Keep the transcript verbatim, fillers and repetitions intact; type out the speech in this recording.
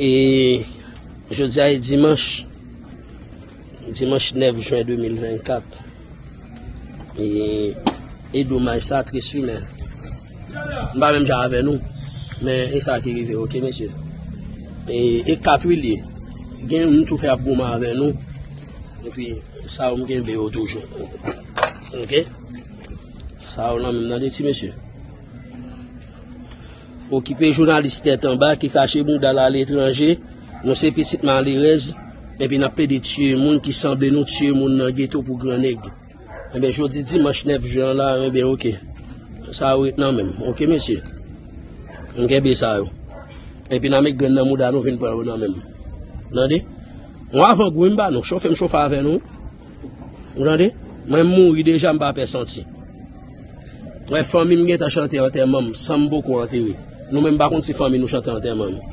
E jodi a e dimanch, dimanch nèf jen de mil vennkat. E, e domaj sa, tris wi, men m pa menm jan avè nou. Men e sa ki rive, oke, mesye. E, e kat wi l ye. Gen moun tou fè ap goumen avè nou. Epi, sa yo m kenbe yo toujou. Oke? Sa yo nan menm nan de ti mesye. Okipe jounalis tèt anba ki kache bouda l aletranje. Nou se pitit malerèz, epi n ap plede tiye moun ki sanble nou tiye moun nan geto pou gran nèg. Enben, jodi dimanch nèf jen an la, enben, oke. Sa yo ret nan menm, oke, mesye. M kenbe sa yo. Epi n a met grenn nan mouda nou vin pran yo nan menm. Tande? Yon avangou, m ba nou. Chofe m chofe avè nou. Ou tande? Mwen, m mouri deja, m pa pè santi. Mwen, fanmi m gentan chante antèman m, san m poko antere. Nou menm, m pa konn si fanmi nou chante antèman nou.